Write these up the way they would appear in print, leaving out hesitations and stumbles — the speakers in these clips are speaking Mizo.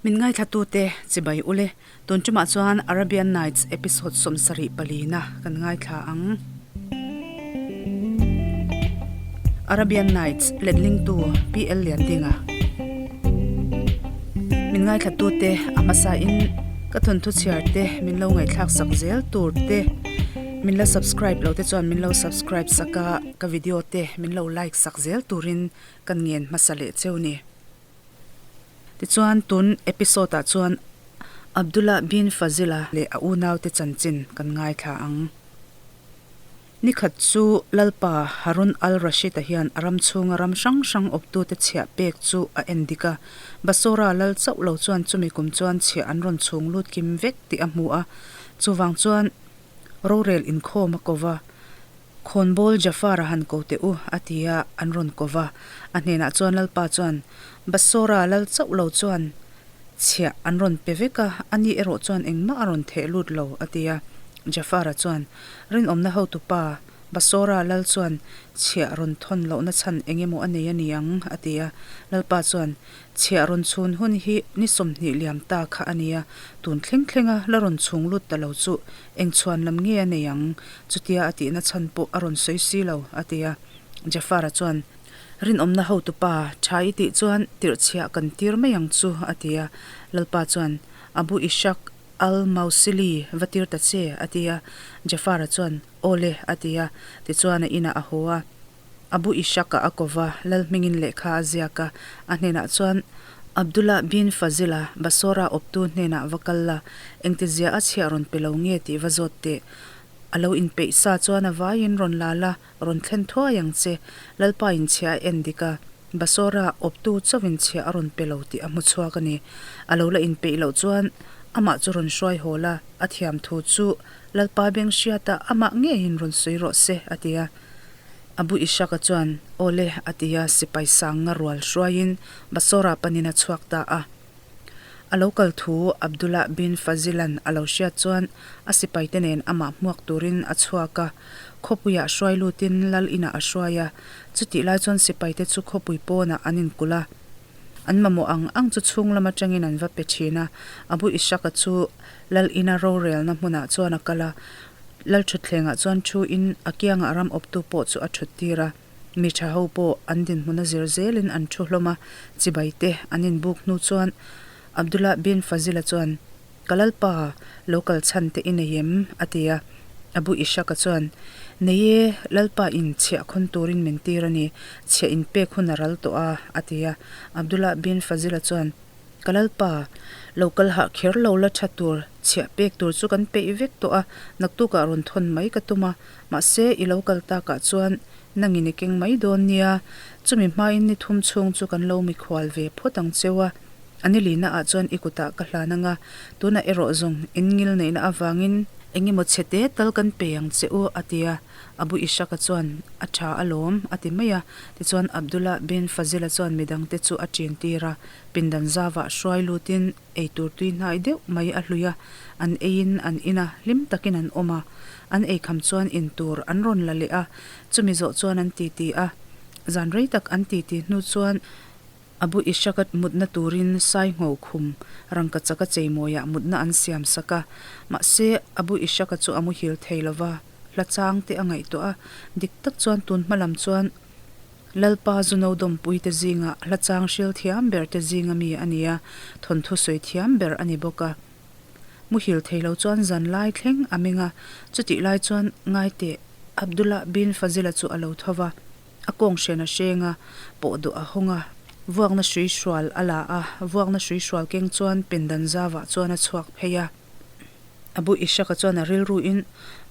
Min ngaithlatute chibai ule, tun tumah chuan Arabian Nights episode 74 na kan ngaithla ang. Arabian Nights letlingtu PL Liandinga. Min ngaithlatute a hmasain ka thawnthu chhiar te min lo ngaihthlak sak zel tur te, min la subscribe lo te chuan min lo subscribe sak a, ka video te min lo like sak zel turin kan ngen hmasa leh cheu ni. Tichuan, tun episode-ah chuan Abdullah bin Fazil-a leh a unaute chanchin kan ngaithla ang. Ni khat chu Lalpa Harun al-Rashid-a hian a ram chhunga ram hrang hrang awptute chhiah pek chu a en dik a. Basora lal chauh lo chuan chumi kum chuan chhiah an rawn chhung lut kim vek tih a hmu a. Chuvang chuan rorel inkhawm a ko va. Khawnbawl Jafar-a han ko teh u, a ti a, an rawn ko va. A hnenah chuan Lalpa chuan, Basora lal chauh lo chuan chhiah an rawn pe vek a, ani erawh chuan engmah a rawn theh lut lo, a ti a. Jafar-a chuan, Rinawmna hotupa, Basora lal chuan chhiah rawn thawn lohna chhan eng emaw a nei a ni ang, a ti a. Lalpa chuan, Chhiah rawn chhun hun hi ni 20 liam ta kha a nia, tun thleng thlenga la rawn chhung lut ta lo chu eng chhuan lam nge a nei ang? Chutia a tihna chhan pawh a rawn sawi si lo, a ti a. Jafar-a chuan, Rinawmna hotupa, tha i tih chuan tirhchhiah kan tir mai ang chu, a ti a. Lalpa chuan, Abu Ishaq al-Mawsili va tir ta che, a ti a. Jafar-a chuan, Aw le, a ti a. Tichuan a inah a haw a. Abu Ishaq-a a ko va, lal hmingin lehkha a ziak a, a hnenah chuan, Abdullah bin Fazil-a Basora awptu hnenah va kal la, engtizia a chhiah rawn pe lo nge tih va zawt teh. A lo inpeih sa chuan a vaiin rawn la la, rawn thlen thuai ang che. Lalpa inchhiah a en dik a, Basora awptu chauhin chhiah a rawn pe lo tih a hmu chhuak a ni. A lo la inpeih loh chuan amah chu rawn hruai haw la, a thiam thu chu Lalpa beng hriatah amah ngeiin rawn sawi rawh se, a ti a. Abu Ishaq-a chuan, Aw le, a ti a, sipai sanga rual hruaiin Basora panin a chhuak ta a. A lo kal thu Abdullah bin Fazil-a'n a lo hriat chuan a sipaite nen amah hmuak turin a chhuak a, khawpuiah hruai lutin lal inah a hruai a. Chutih lai chuan sipaite chu khawpui pawnah an inkulh a, an mamawh ang ang chu chhung lam atangin an va pe thin a. Abu Ishaq-a chu lal ina rorelna hmunah chuan a kal a, Lal thutthlengah chuan thu in a kiangah ram awptu pawh chu a thut tir a, mi tha ho pawh an dinhmun a zir zelin an thu hlawm a, chibai te an inbuk hnu chuan Abdullah bin Fazil-a chuan, Ka Lalpa, lo kal chhan te i nei em? a ti a. Abu Ishaq-a chuan, Nei e, Lalpa in chhiah khawn turin min tir a ni, chhiah inpek hun a ral tawh a, a ti a. Abdullah bin Fazil-a chuan, Ka Lalpa, lo kal hah kher lo la tha tur, chhiah pek tur chu kan peih vek tawh a, naktukah rawn thawn mai ka tum a, mahse i lo kal takah chuan nangin i keng mai dawn nia, chumi hmain ni thum chhung chu kan lo mikhual ve phawt ang cheu a, a ni lina ah chuan i kutah ka hlan anga, tunah erawh zawng in ngil neihna avangin engemaw chhe te tal kan pe ang che u, a ti a. Abu Ishaq-a chuan, A tha alawm, a ti mai a. Tichuan Abdullah bin Fazil-a chuan midangte chu a ṭin tir a, pindan zavah hruai lutin eitur tui hnai deuh mai a hlui a, an eiin an in a, hlim takin an awm a. An eikham chuan in tur an rawn la leh a, chumi zawh chuan an titi a. Zan rei tak an titi hnu chuan Abu Ishaq-a mutna turin Saingho khum rangkachaka cheimawiah mutna an siam sak a. Mahse, Abu Ishaq-a chu a muhil thei lo va, hla chang te a ngaihtuah a. Dik tak chuan tun hma lam chuan Lalpa Zuno Dawmpuite zinga hla chang hril thiam ber te zinga mi a ni a, thawnthu sawi thiam ber a ni bawk a. Muhil thei lo chuan zan lai thleng a meng a, chutih lai chuan ngaiteh Abdullah bin Fazil-a chu a lo tho va. A kawng hren a hreng a, pawh duh a hawng a, vuakna hrui hrual a la a, vuakna hrui hrual keng chuan pindan zavah chuan a chhuak phei a. Abu Ishaq-a chuan a rilruin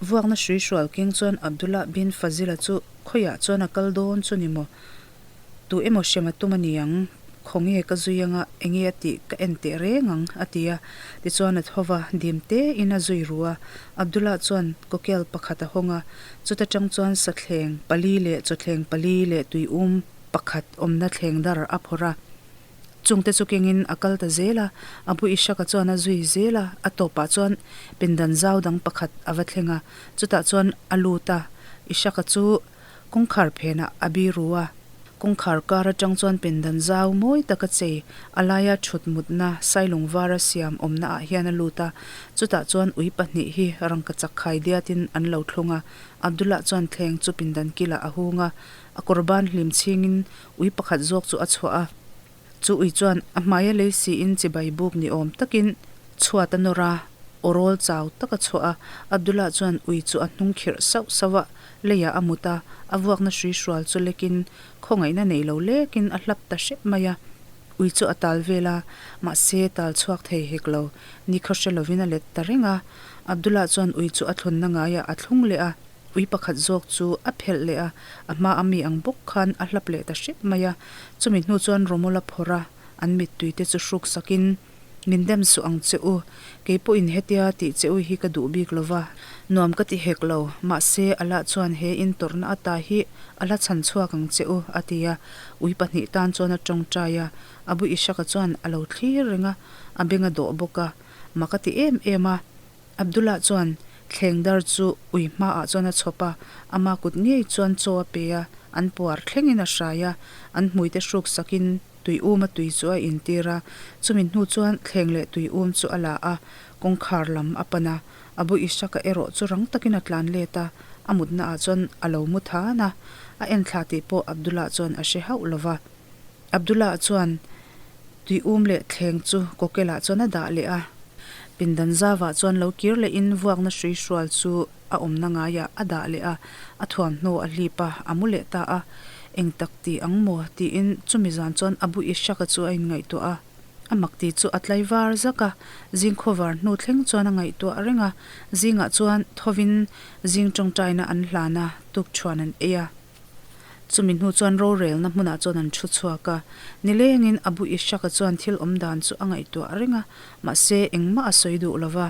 vuakna hrui hrual keng chuan Abdullah bin Fazil-a chu khawiah chuan a kal dawn chu ni maw? Tu emaw hrem a tum a ni ang, khawnge ka zui anga enge a tih ka en teh reng ang, a ti a. Tichuan a tho va, dim tein a zui ru a. Abdullah chuan kawkel pakhat a hawng a, Chuta tang chuan sathleng pali leh chawthleng pali leh tuium pakhat awmna thleng dar a phawrh a. Chungte chu kengin a kal ta zel a, Abu Ishaq-a chuan a zui zel a, a tawpah chuan pindan zau dang pakhat a va thleng a, chutah chuan a lut a, Ishaq-a chu kawngkhar phenah a biru a. Kawngkhar kar atang chuan pindan zau mawi taka chei a laia thut mutna sailung vara siam awmna ah hian a lut a, chutah chuan ui pahnih hi rangkachak khai diatin an lo thlung a, Abdullah chuan thleng chu pindan kilah a hung a, a kawr ban hlim chhingin ui pakhat zawk chu a chhuah a. Chu ui chuan a hmaia lei siin chibai buk ni awm takin chhuat a nawr a, aw rawl chau tak a chhuah a. Abdullah chuan ui chu a hnung khirh sauh sauh a, leiah a mut a, a vuakna hrui hrual chu lekin khawngaihna nei lo lekin a hlap ta hrep mai a. Ui chu a tal vel a, mahse tal chhuak thei hek lo, nikhaw hre lovin a let ta reng a. Abdullah chuan ui chu a thlunna ngaiah a thlung leh a. Ui pakhat zawk chu a phelh leh a, a hma a mi ang bawk khan a hlap leh ta hrep mai a. Chumi hnu chuan Romol a phawrh a, an mittui te chu hruk sakin, Min dem suh ang che u, kei pawhin hetia tih che u hi ka duh bik lo va, nuam ka ti hek lo, mahse Allah chuan he in tawrhna ata hi a la chhan chhuak ang che u, a ti a. Ui pahnih tan chuan a tawngtai a, Abu Ishaka chuan a lo thlir reng a, a beng a dawh bawk a, mak a ti em em a. Abdullah chuan thleng dar chu ui hmaah chuan a chhawp a, ama kut ngei chuan chaw a pe a, an puar thlengin a hrai a, an hmuite hruk sakin tui um a tui chu a intir a, chumi hnu chuan thleng leh tui um chu a la a, kawngkhar lam a pan a, Abu Ishaka erawh chu rang takin a tlan let a, a mutna ah chuan a lo mu than a, a enthla tih pawh Abdullah chuan a hre hauh lova. Abdullah chuan tui um leh thleng chu kawkelah chuan a dah leh a. Pindan zavah chuan lo kir lehin vuakna hrui hrual chu a awmna ngaiah a dah leh a, a thuamhnaw a hlip a, a mu leh ta a. Eng tak ti ang maw? tiin chumi zan chuan Abu Ishaq-a chu a inngaihtuah a. A mak ti chu a tlai var zak a, zing khawvar hnu thleng chuan a ngaihtuah reng a. Zingah chuan thovin zing tawngtaina an hlan a, tukṭhuan an ei a. Chumi hnu chuan rorelna hmunah chuan an thu chhuak a, nilengin Abu Ishaq-a chuan thil awm dan chu a ngaihtuah reng a, mahse engmah a sawi duh lo va.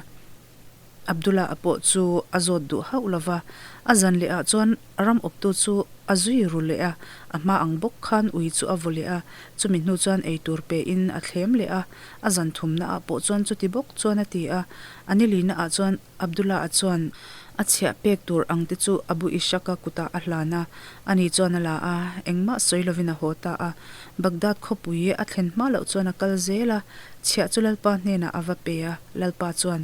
Abdullah-a pawh chu a zawt duh hauh lo va, a zan lehah chuan ram awptu chu a zui ru leh a, a hma ang bawk khan ui chu a vaw leh a, chumi hnu chuan eitur pein a thlem leh a, a zan thumnaah pawh chuan chuti bawk chuan a ti a, a nilinaah chuan Abdullah-a chuan a chhiah pek tur ang te chu Abu Ishaq-a kutah a hlan a, ani chuan a la a, engmah sawi lovin a haw ta a. Baghdad khawpui a thlen hma loh chuan a kal zel a, chhiah chu Lalpa hnenah a va pe a, Lalpa chuan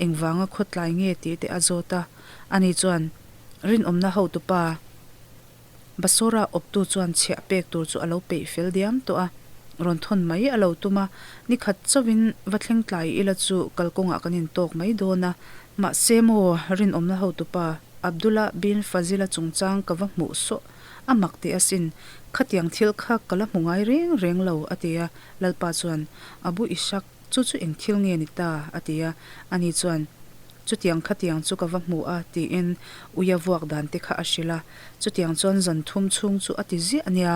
engvanga khawtlai nge tih te a zawt a, ani chuan rinawmna hotupa, Basora awptu chuan chhiah pek tur chu a lo peih fel diam tawh a, rawn thawn mai a lo tum a, ni khat chauhin va thleng tlai ila chu kalkawngah kan intawk mai dawn a, mahse maw rinawmna hotupa Abdullah bin Fazila chungchang ka va hmuh sawh a mak teh asin, khatiang thil kha ka la hmu ngai reng reng lo a ti a, Lalpa chuan Abu Ishaq chu chu eng thil nge ni ta a ti a, ani chuan Chutiang khatiang chu ka va hmu a, tiin ui a vuak dan te kha a hrilh a. Chutiang chuan zan thum chhung chu a ti ziah a nia.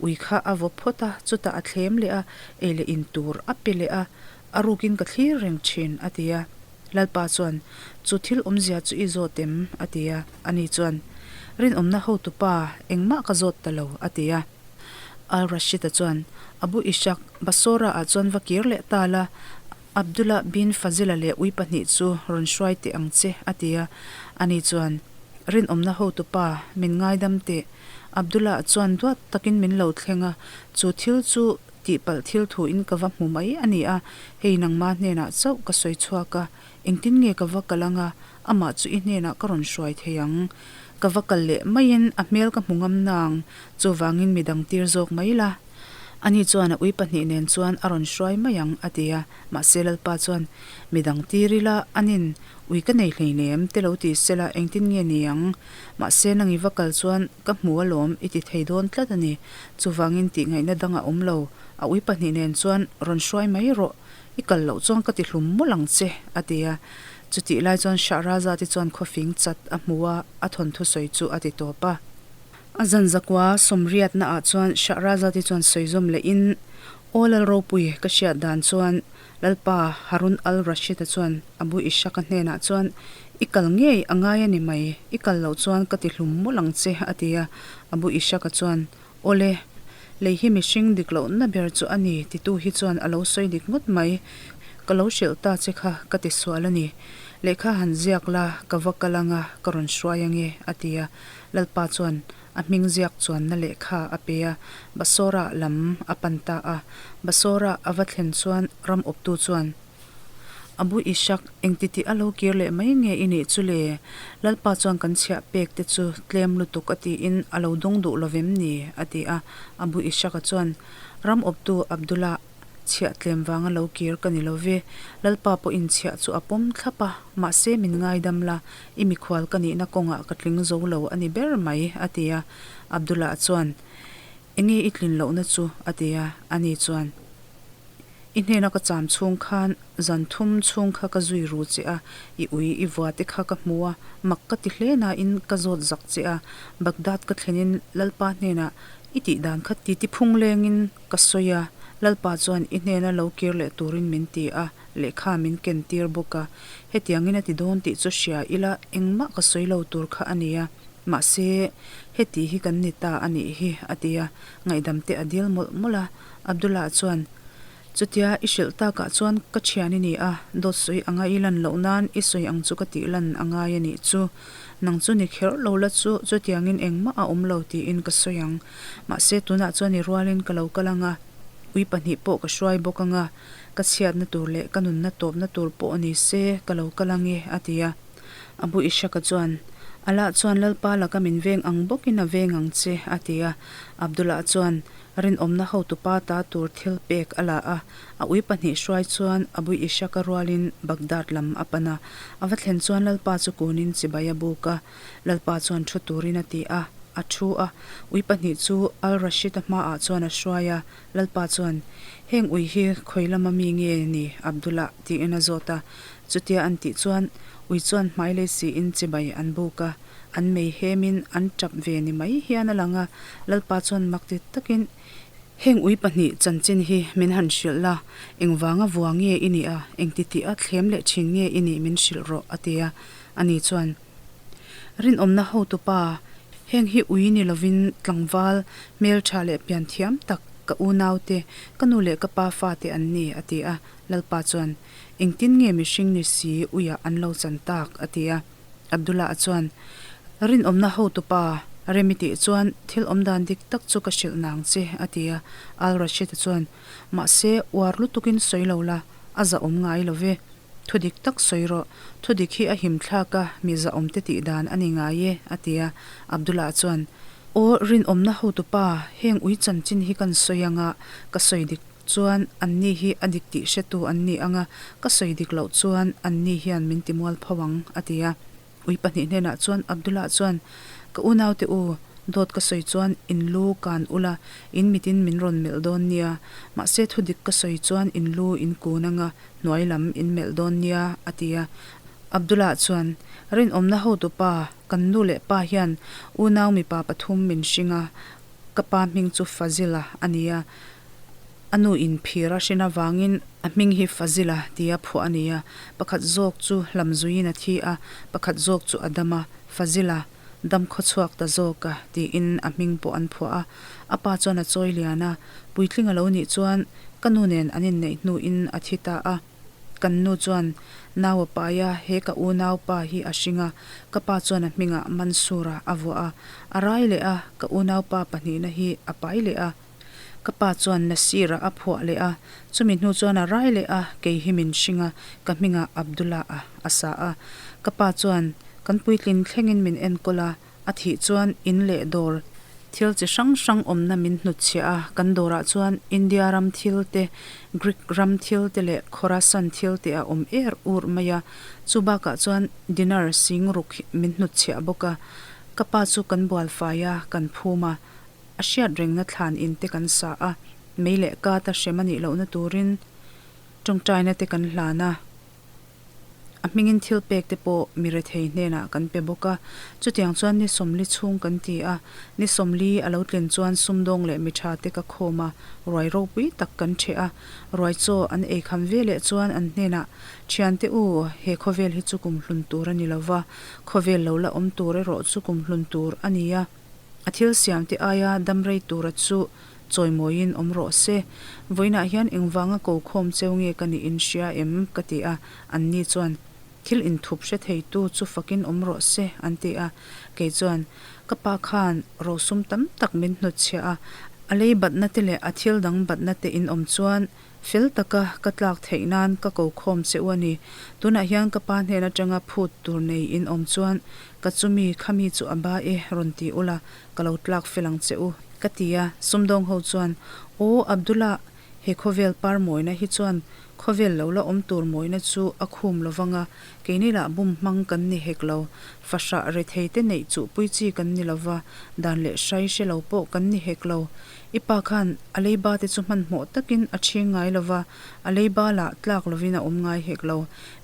Ui kha a vaw phawt a, chutah a thlem leh a, ei leh in tur a pe leh a, a rukin ka thlir reng thin, a ti a. Lalpa chuan, Chu thil awmzia chu i zawt em? a ti a. Ani chuan, Rinawmna hotupa, engmah ka zawt ta lo, a ti a. Al-Rashid-a chuan, Abu Ishaq, Basora-ah chuan va kir leh ta la, Abdullah bin Fazila leh ui pahnih chu rawn hruai teh ang che, a ti a. Ani chuan, Rinawmna hotupa, min ngaidam teh. Abdullah chuan duat takin min lo thleng a, chu thil chu tihpalh thil thuin ka va hmu mai a ni a, hei nangma hnenah chauh ka sawi chhuak a, engtin nge ka va kal anga, amah chu i hnenah ka rawn hruai thei ang. Ka va kal leh maiin a hmel ka hmu ngam nang, chuvangin midang tir zawk mai la. Ani chuan a ui pahnih nen chuan a rawn hruai mai ang, a ti a. Mahse Lalpa chuan, Mi dang tir ila, anin ui ka nei hleinem te lo ti sela engtin nge ni ang? Mahse nang i va kal chuan ka hmu alawm i ti thei dawn tlat a ni. Chuvangin tih ngaihna dang a awm lo. A ui pahnih nen chuan rawn hruai mai rawh, i kal loh chuan ka ti hlum mawlh ang che, a ti a. Chutih lai chuan Shahrazad-i chuan khawfing chat a hmu a, a thawnthu sawi chu a ti tawp a. A zan zakua sawmriatna ah chuan Shahrazad-i chuan sawi zawm lehin, Aw Lal ropui, ka hriat dan chuan Lalpa Harun al-Rashid-a chuan Abu Ishaq-a hnenah chuan, I kal ngei a ngai a ni mai, i kal loh chuan ka ti hlum mawlh ang che, a ti a. Abu Ishaq-a chuan, Awle, lei hi mihring dik lohna ber chu a ni, titu hi chuan a lo sawi dik ngawt mai, ka lo hrilh ta che kha ka ti sual a ni. Lehkha han ziak la, ka va kal anga ka rawn hruai ange, a ti a. Lalpa chuan A hming ziak chuanna lehkha a pe a, Basora lam a pan ta a. Basora a va thlen chuan ram awptu chuan, Abu Ishak, engti tih a lo kir leh mai nge i nih chu le? Lalpa chuan kan chhiah pek te chu tlem lutuk a tiin a lo dawng duh lo vem ni? a ti a. Abu Ishak-a chuan, Ram awptu Abdullah, chhiah tlem vanga lo kir ka ni lo ve. Lalpa pawhin chhiah chu a pawm thlap a, mahse min ngaidam la, i mikhual ka nihna kawngah ka tling zo lo a ni ber mai, a ti a. Abdullah chuan, Enge i tlin lohna chu? a ti a, ani chuan, I hnena ka cham chhung khan zan thum chhung kha ka zui ru che a, i ui i vua te kha ka hmu a, mak ka ti hle nain ka zawt zak che a, Baghdad ka thlenin Lalpa hnenah i tih dan kha ti ti phung lengin ka sawi a, Lalpa chuan i hnena lo kir leh turin min ti a, lehkha min ken tir bawk a, hetiangin a ti dawn tih chu hria ila engmah ka sawi lo tur kha a nia, mahse heti hi kan ni ta a nih hi a ti a, ngaihdam te a dil mawlh mawlh a, Abdullah chuan, Chutia i hrilh takah chuan ka thian i ni a, dawt sawi anga i lan loh nan i sawi ang chu ka tih lan a ngai a nih chu. Nang chu ni kher lo la chu chutiangin engmah a awm lo tiin ka sawi ang. Mahse tunah chuan i rualin ka lo kal ang a, ui pahnih pawh ka hruai bawk ang a, ka chhiatna tur leh ka nunna tawpna tur pawh ni se ka lo kal ang e, a ti a. Abu Ishaka chuan, Allah chuan Lalpa laka min veng ang bawkin a veng ang che, a ti a. Abdullah chuan, Rinawmna hotupa ta tur thil pek a la a, a ui pahnih hruai chuan Abu Ishaka rualin Baghdad lam a pan a. A va thlen chuan Lalpa chu kunin chibai a buk a, Lalpa chuan thu turin a ti a, a thu a. Ui pahnih chu Al-Rashid-a hmaah chuan a hruai a, Lalpa chuan, Heng ui hi khawi lama mi nge ni Abdullah? tiin a zawt a. Chutia an tih chuan ui chuan hmai lei siin chibai an buk a. An mei hemin an tap ve ni mai hian a lang a, Lalpa chuan mak ti takin, Heng ui pahnih chanchin hi min han hrilh la, engvanga vua nge i nih a, engti tih a thlem leh thin nge i nih min hrilh rawh, a ti a. Ani chuan, Rinawmna hotupa, heng hi ui ni lovin tlangval, hmeltha leh pianthiam tak, ka unaute, ka nu leh ka pa fate an ni, a ti a. Lalpa chuan, Engtin nge mihring ni si uiah an lo chan tak? a ti a. Abdullah chuan, Rinawmna hotupa, rem i tih chuan thil awmdan dik tak chu ka hrilh nang che, a ti a. Al-Rashid-a chuan, Mahse, uar lutukin sawi lo la, a zahawm ngai lo ve. Thu dik tak sawi rawh, thu dik hi a him thlak a, mi zahawmte tih dan a ni ngai e, a ti a. Abdullah chuan, Aw, rinawmna hotupa, heng ui chanchin hi kan sawi anga ka sawi dik Chuan anni hi a dik tih hretu an ni ang a, ka sawi dik loh chuan anni hian min ti mual pho ang, a ti a. Ui pahnih hnenah chuan Abdullah chuan, Ka unaute u, dawt ka sawi chuan in lu kan ula, in mitin min rawn melh dawn nia. Mahse thu dik ka sawi chuan in lu in kun ang a, hnuai lam in melh dawn nia, a ti a. Abdullah chuan, Rinawmna hotupa, kan nu leh pa hian unau mipa pathum min hring a, Ka pa hming chu Fazila a ni a, a nu in phir a hrin avangin a hming hi Fazila tia phuah a ni a. Pakhat zawk chu hlamzuiin a thi a, pakhat zawk chu a dam a, Fazila, dam khawchhuak ta zawk a tiin a hming pawh an phuah a. A pa chuan a chawi lian a, puitling a lo nih chuan ka nu nen an inneih hnuin a thi ta a. Kan nu chuan nau a pai a, he ka unaupa hi a hring a, ka pa chuan a hmingah Mansur-a a vuah a, a rai leh a, ka unaupa pahnihna hi a pai leh a, ka pa chuan Nasir-a a phuah leh a, chumi hnu chuan a rai leh a, kei hi min hring a, ka hmingah Abdullah-a a sa a, ka pa chuan kan puitlin thlengin min enkawl a, A thih chuan in leh dawr thil chi hrang hrang awmna min hnutchhiah a, kan dawrah chuan India ram thil te, Greek ram thil te leh Khorasan thil te a awm er ur mai a, chu bakah chuan dinar sing ruk min hnutchhiah bawk a. Ka pa chu kan bual fai a, kan phum a, a hriat rengna thlan in te kan sa a, mei leh kata hrem a nih lohna turin tawngtaina te kan hlan a. A hmingin thil pek te pawh mi rethei hnenah kan pe bawk a. Chutiang chuan ni sawmli chhung kan ti a, ni sawmli a lo tlin chuan sumdawng leh mi tha te ka khawm a, ruai ropui tak kan ṭheh a. Ruai chaw an ei kham ve leh chuan an hnenah, Thiante u, he khawvel hi chu kum hlun tur a ni lo va, khawvel lo la awm tur erawh chu kum hlun tur a ni a. A thil siamte aia dam rei tura chu chawimawiin awm rawh se. Vawiinah hian engvanga ko khawm cheu nge ka nih in hria em? ka ti a, anni chuan, Thil inthup hre theitu chu fakin awm rawh se, an ti a. Kei chuan, Ka pa khan rosum tam tak min hnutchhiah a, a lei batna te leh a thil dang batna te in awm chuan fel taka ka tlak theih nan ka ko khawm che u a ni. Tunah hian ka pa hnen atanga phut tur nei in awm chuan ka chumi khami chu a ba e rawn ti ula ka lo tlak fel ang che u ka ti a. Sumdawng ho chuan, Aw Abdullah, He khawvel par mawina hi chuan khawvel lo la awm tur mawina chu a khum lo vang a, keini lah bum hmang kan ni hek lo. Fahrah rethei te neih chuh pui chi kan ni lo va, dan leh hrai hre lo pawh kan ni hek lo. I pa khan a leiba te chu hmanhmawh takin a chhing ngai lo va, a leiba lah tlak lovin a awm ngai hek lo.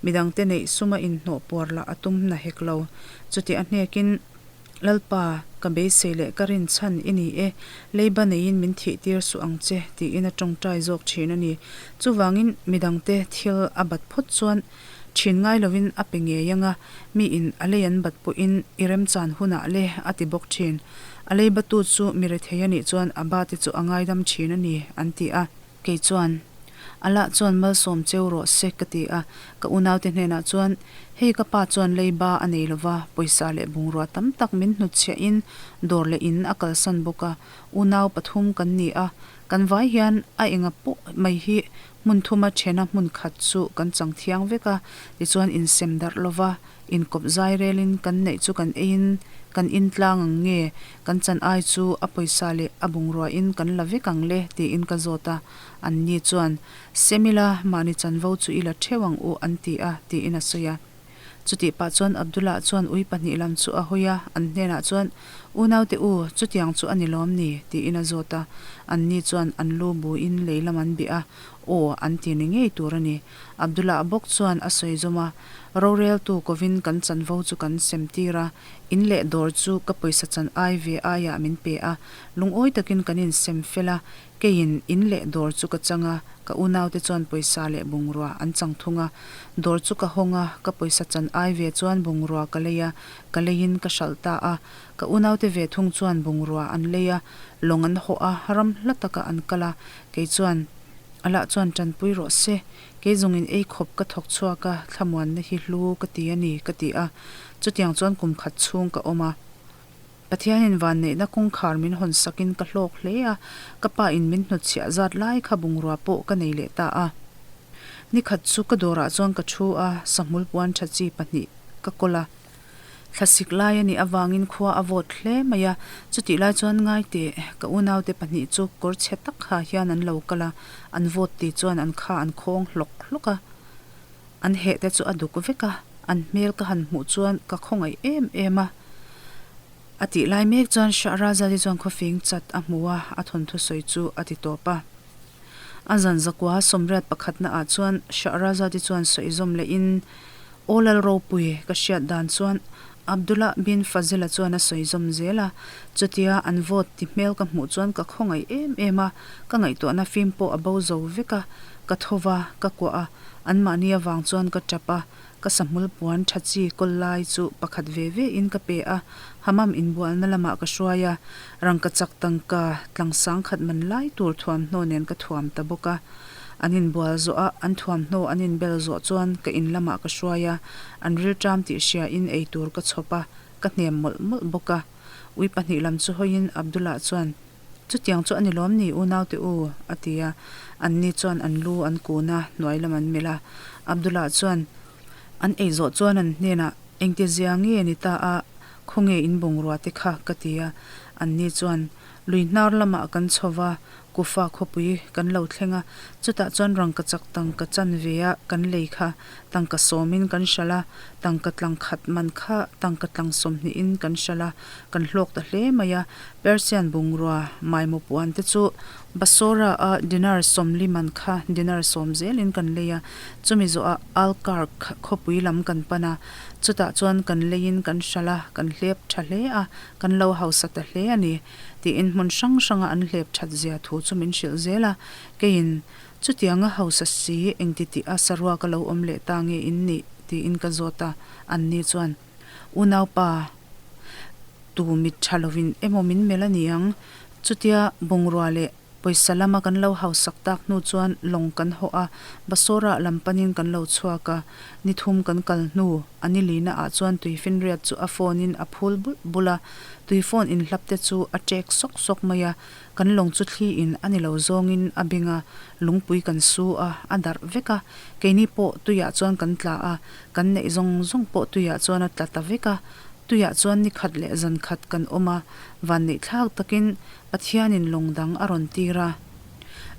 Midangte neih suma inhnawh puar lah a tum na hek lo. Chuti a hnekin. Lalpa, ka beisei leh ka rinchhan i ni e, leiba neiin min thihtir suh ang che, tiin a tawngtai zawk thin a ni. Chuvangin midangte thil a bat phawt chuan thin ngai lovin a pe ngei ang a, miin a lei an bat pawhin i remchan hunah le a ti bawk thin. A leibatu chu mi rethei a nih chuan a bate chu a ngaidam thin a ni, an ti a. Kei chuan, Allah chuan malsawm cheu rawh se ka ti a, ka unaute hnenah chuan, Hei ka pa chuan leiba a nei lova, pawisa leh bungrua tam tak min hnutchhiahin dawr leh in a kalsan bawk a, unau pathum kan ni a, kan vai hian a enga pawh mai hi hmun thuma thena hmun khat chu kan chang thiang vek a, tichuan insem darh lova Inkawp zai relin kan neih chu kan eiin kan in tlang ang nge, kan chan ai chu a pawisa leh a bungruain kan la vek ang le tiin ka zawt a, anni chuan, Semila, mahni chanvo chu i la theuh ang u an ti a tiin a sawi a. Chutih pah chuan Abdullah chuan ui pahnih lam chu a hawi a, an hnenah chuan, Unaute u, chutiang chu a ni lawm ni? tiin a zawt a, anni chuan an lu buin lei lam an bih a, Aw, an ti ni ngei tur a ni. Abdullah bawk chuan a sawi zawm a, Roreltu kovin kan chanvo chu kan sem tir a, in leh dawr chu ka pawisa chan ai ve aiah min pe a, lungawi takin kan insem fel a, keiin in leh dawr chu ka chang a, ka unaute chuan pawisa leh bungrua an chang thung a. Dawr chu ka hawng a, ka pawisa chan ai ve chuan bungrua ka lei a, ka leiin ka hralh ta a. Ka unaute ve thung chuan bungrua an lei a, lawng an hawh a, ram hla takah an kal a, kei chuan A lah chuan tanpui rawh se, kei zawngin ei khawp ka thawk chhuak a, thlamuanna hi hlu ka ti a ni, ka ti a. Chutiang chuan kum khat chhung ka awm a. Pathianin vanneihna kawngkhar min hawn sakin ka hlawk hle a, ka pa in min hnutchhiah zat lai kha bungrua pawh ka nei leh ta a. Nikhat chu ka dawrah chuan ka thu a, sahmul puan tha chi pahnih ka kawl a. Thlasik lai a nih avangin khua a vawt hle mai a, chutih lai chuan ngai teh ka unaute pahnih chu kawr chhe tak ha hian an lo kal a, an vawt ti chuan an kha an khawng hlawk hlawk a, an heh te chu a duk vek a, an hmel ka han hmuh chuan ka khawngaih em em a. A tih lai mek chuan Shahrazad-i chuan khawfing chat a hmu a, a thawnthu sawi chu a ti tawp a. A zan zakua sawmriat pakhatna ah chuan Shahrazad-i chuan sawi zawm lehin, Aw Lal Ropui, ka hriat dan chuan Abdullah bin Fazil-a chuan a sawi zawm zel a, chutia an vote ti hmel ka hmuh chuan ka khawngaih em em a, ka ngaihtuahna fim pawh a bo zo vek a, ka tho va, ka kuah a, anmahni avang chuan ka tap a, Ka sahmul puan tha chi kawl lai chu pakhat ve ve in ka pe a, Hammam inbualna lamah ka hruai a, rangkachak tangka tlang sangkhat man lai tur thuamhnaw nen ka thuam ta bawk a. An inbual zawh a, an thuamhnaw an inbel zawh chuan ka in lamah ka hruai a, an rilṭam tih hria in ei tur ka chhawp a, ka hnem mawlh mawlh bawk a. Ui pahnih lam chu hawiin Abdullah chuan, Chutiang chu a ni lawm ni unaute u? a ti a. Anni chuan an lu an kun a, hnuai lam an melh a. Abdullah chuan an ei zawh chuan an hnenah, Engti zia nge ni ta a, khawnge in bungrua te kha? ka ti a. Anni chuan, Lui hnar lamah kan chho va, Kufa khawpui kan lo thleng a, chutah chuan rangkachak tangka chanve a kan lei kha tangka sawmin kan hralh a, tangka tlang khat man kha tangka tlang sawmhnihin kan hralh a, kan hlawk ta hle mai a. Persian bungrua maimaw puan te chu Basora a dinar sawmli man kha dinar sawm zelin kan lei a, chumi zawhah Alkark khawpui lam kan pan a, chutah chuan kan leiin kan hralh a, kan hlep tha hle a, kan lo hausa ta hle a ni. Tiin hmun hrang hranga an hlep that zia thu chu min hrilh zel a, keiin, Chutianga hausa si engti tih a saruak a lo awm leh ta nge in nih? tiin ka zawt a, anni chuan, Unaupa, tu mit tha lovin emaw min melh a ni ang, chutia bungrua leh. Pawisa lama kan lo hausak tak hnu chuan lawng kan hawh a, Basora lam panin kan lo chhuak a. Ni thum kan kal hnu, a ni lina ah chuan tuifinriat chu a phone in a phul bulh bulh a, tui phone inhlap te chu a ṭek sawk sawk mai a. Kan lawng chu thli in a ni lo zawngin a bing a, lungpui kan su a, a darh vek a. Keini pawh tuiah chuan kan tla a, kan neih zawng zawng pawh tuiah chuan a tla ta vek a. Tuiah chuan ni khat leh zan khat kan awm a, vanneih thlak takin Pathianin lawng dang a rawn tir a.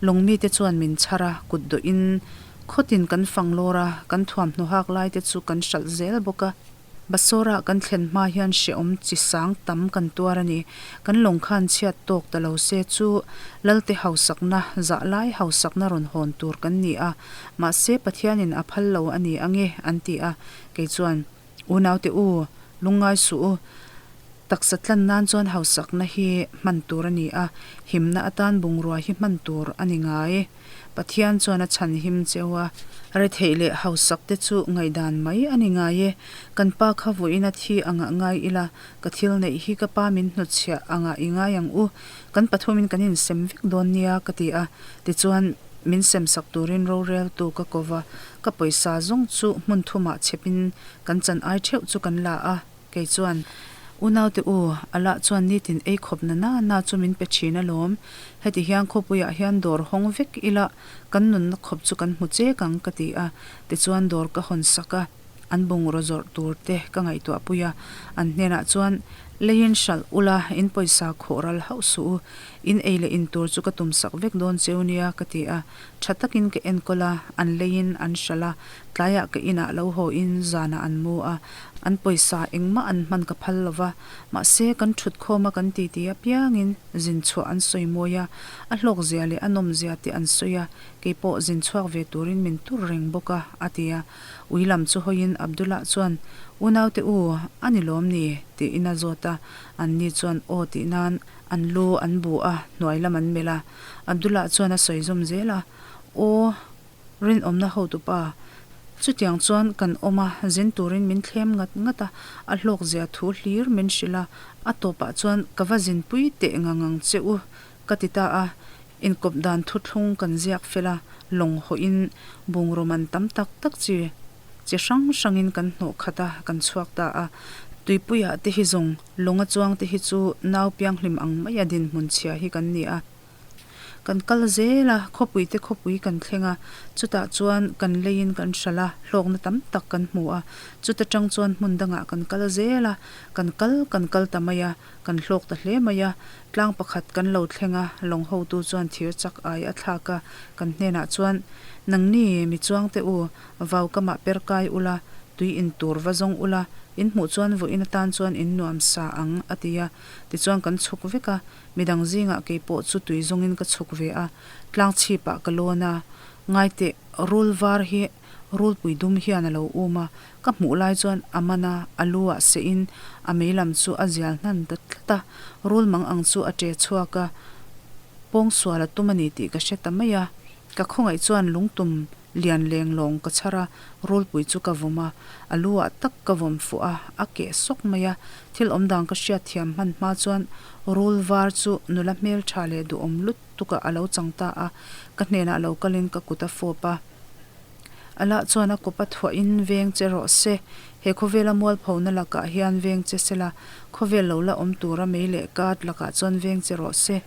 Lawng mite chuan min chhar a, kut dawhin khawtin kan fang lawr a, kan thuamhnaw hak lai te chu kan hralh zel bawk a. Basora kan thlen hma hian hrehawm chi sang tam kan tuar a ni. Kan lawng khan chhiat tawk ta lo se chu Lalte hausakna, zah lai hausakna rawn hawn tur kan ni a, mahse Pathianin a phal lo a ni ange an ti a, kei chuan, Unaute u, lungngai suh u. Taksa tlan nan chuan hausakna hi hman tur a ni a, himna atan bungrua hi hman tur a ni ngai. Pathian chuan a chhan him cheu a. Retheih leh hausak te chu ngaihdan mai a ni ngai e. Kan pa kha vawiin a thi angah ngai ila, ka thil neih hi ka pa min hnutchhiah angah i ngai ang u. Kan pathumin kan insem vek dawn nia ka ti a. Tichuan, min semsak turin roreltu ka ko va, ka pawisa zawng chu hmun thumah chhepin kan chan ai theuh chu kan la a. Kei chuan, Unaute u, Allah chuan nitin ei khawp na na na chu min pe thin alawm. Heti hian khawpuiah hian dawr hawng vek ila, kan nunna khawp chu kan hmu chek ang, ka ti a. Tichuan dawr ka hawn sak a, an bungraw zawrh tur te ka ngaihtuah pui a. An hnenah chuan, Leiin hralh ula, in pawisa khawh ral hauh suh u. In ei leh in tur chu ka tum sak vek dawn cheu nia, ka ti a. Tha takin ka enkawl a, an leiin an hralh a, tlaiah ka inah lo haw in zanah an mu a. An pawisa engmah an hman ka phal lo va, mahse kan thut khawm a kan titi apiangin zin chhuah an sawi mawi a, a hlawkzia leh a nawmzia te an sawi a, kei pawh zin chhuak ve turin min tur reng bawk a, a ti a. Ui lam chu hawiin Abdullah chuan, Unaute u, a ni lawm ni? tiin a zawt a, anni chuan aw tih nan an lu an bu a, hnuai lam an melh a. Abdullah chuan a sawi zawm zel a, Aw. Rinawmna hotupa, Chutiang chuan kan awm a, zin turin min thlem ngat ngat a, a hlawkzia thu hlir min hrilh a, a tawpah chuan ka va zinpui teh ngang ang che u ka ti ta a, inkawp dan thuthlung kan ziak fel a, lawng hawhin bungraw man tam tak tak chi chi hrang hrangin kan hnawh khat a, kan chhuak ta a. Tuipuiah te hi zawng, lawnga chuang te hi chu nau pianghlim ang maia dinhmun chhia hi kan ni a. Kan kal zel a, khawpui te khawpui kan thleng a, chutah chuan kan leiin kan hralh a, hlawkna tam tak kan hmu a, chuta tang chuan hmun dangah kan kal zel a, kan kal kan kal ta mai a, kan hlawk ta hle mai a, tlang pakhat kan lo thleng a, lawng hotu chuan thir chak ai a thlak a, kan hnenah chuan, Nangni mi chuang te u, vau kamah per kai ula, tui in tur va zawng ula, in hmuh chuan vawiin atan chuan in nuam sa ang, a ti a, tichuan kan chhuk vek a. Midang zingah kei pawh chu tui zawngin ka chhuk ve a, tlang chhipah ka lawn a, ngaiteh rul var hi rulpui dum hian a lo um a, ka hmuh lai chuan a man a, a lu ah sehin a mei lam chu a zial hnan ta tlat a, rul mang ang chu a ṭe chhuak a, pawngsual a tum a ni tih ka hre ta mai a, ka khawngaih chuan lungtum lian leng lawng ka chhar a, rulpui chu ka vawm a, a lu ah tak ka vawm fuh a, a keh sawk mai a, thil awmdan ka hriat thiam hman hma chuan rul var chu nula hmeltha leh duhawm lutuk ah a lo chang ta a, ka hnenah lo kalin ka kut a fawp a. Allah chuan a kawp a thuahin veng che rawh se, he khawvela mualphona lakah hian veng che sela, khawvel lo la awm tura mei leh kat lakah chuan veng che rawh se,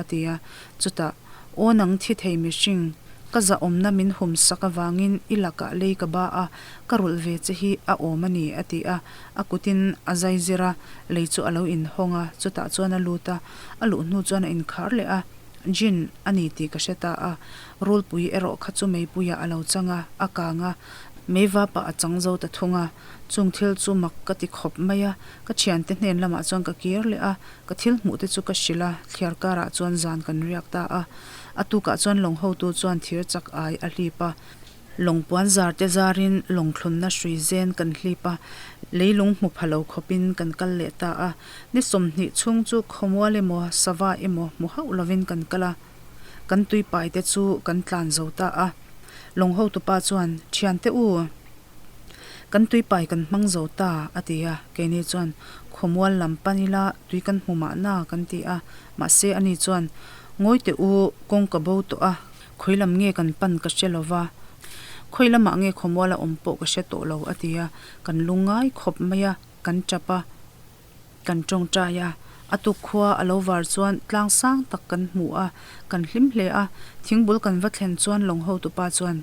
a ti a, chutah Aw nang thi thei mihring, ka zahawmna min hum sak avangin i lakah lei ka ba a, ka rulh ve che hi a awm a ni, a ti a. A kutin a zai zir a, lei chu a lo inhawng a, chutah chuan a lut a, a luh hnu chuan a inkhar leh a, Jin a ni tih ka hre ta a. Rulpui erawh kha chu meipuiah a lo chang a, a kang a, meivapah a chang zo ta thung a. Chung thil chu mak ka ti khawp mai a, ka thiante hnen lamah chuan ka kir leh a, Ka thil hmuh te chu ka hrilh a, thliar karah chuan zan kan riak ta a. A tukah chuan lawng hotu chuan thir chak ai a hlip a. Lawng puan zar te zarin lawng thlunna hrui zen kan hlip a, leilung hmu pha lo khawpin kan kal leh ta a. Ni 20 chhung chu khawmual emaw, sava emaw hmu hauh lovin kan kal a. Kan tuipai te chu kan tlan zo ta a. Lawng hotupa chuan, Thiante u! Kan tuipai kan hmang zo ta, a ti a. Keini chuan, Khawmual lam pan ila tui kan hmu mahna, kan ti a. Mahse, ani chuan, Ngawi teh u, kawng ka bo tawh a, khawi lam nge kan pan ka hre lo va, khawi lamah nge khawmual a awm pawh ka hre tawh lo, a ti a. Kan lungngai khawp mai a, kan tap a, kan tawngtai a. A tuk khua a lo var chuan tlang sang tak kan hmu a, kan hlim hle a. Thingbul kan va thlen chuan lawng hotupa chuan,